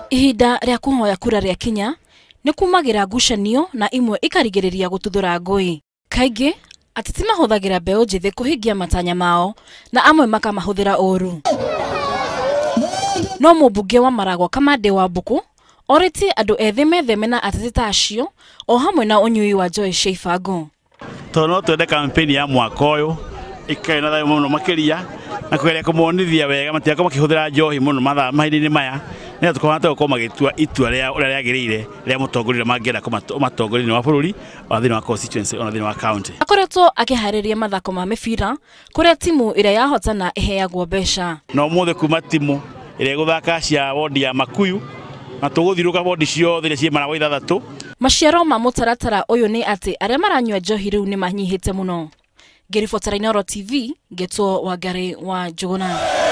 Ihinda rĩa kũhoya kura rĩakinya nĩ kumagĩra ngucanio na imwe ikarigĩrĩria gũtuthũra ngũĩ. Kaingĩ ateti mahũthagĩra mbeũ njĩthĩ kũhingia matanya mao na amwe makamahũthĩra ũru. No mũmbunge wa Maragwa Kamande wa Mbũkũ orĩtie andũ ethĩ metheme na ateti ta acio o hamwe na ũnyui wa njohi cia ibango. Tondũ no twende kampeni ya mwaka ũyũ ĩkae na thayũ mũno makĩria na kũgeria kũmonithia wega matigakorwo makĩhũthĩra njohi mũno mathaa mahinda-inĩ maya nĩgetha tũkahota gũkorwo magĩtua itua rĩa ũrĩa rĩagĩrĩire rĩa mũtongoria ũrĩa mangĩenda kũmatongoria thĩinĩ wa bũrũri ona thĩinĩ wa constituency ona thĩinĩ wa county. Akoretwo akĩharĩria mathako ma mĩbira kũrĩa timu ĩrĩa yahotana ĩheagwo mbeca. Na ũmũthĩ kuma timu ĩrĩa ĩgũthaka cia wodi ya Makuyu na tũgũthiũrũrũka wodi ciothe iria ciĩ Maragwa 6. Maciaro ma mũtaratara ũyũ nĩ atĩ arĩa maranyua njohi rĩu nĩ manyihĩte mũno. Ngĩribotera Inooro TV, ngetwo Wangari wa Njũgũna.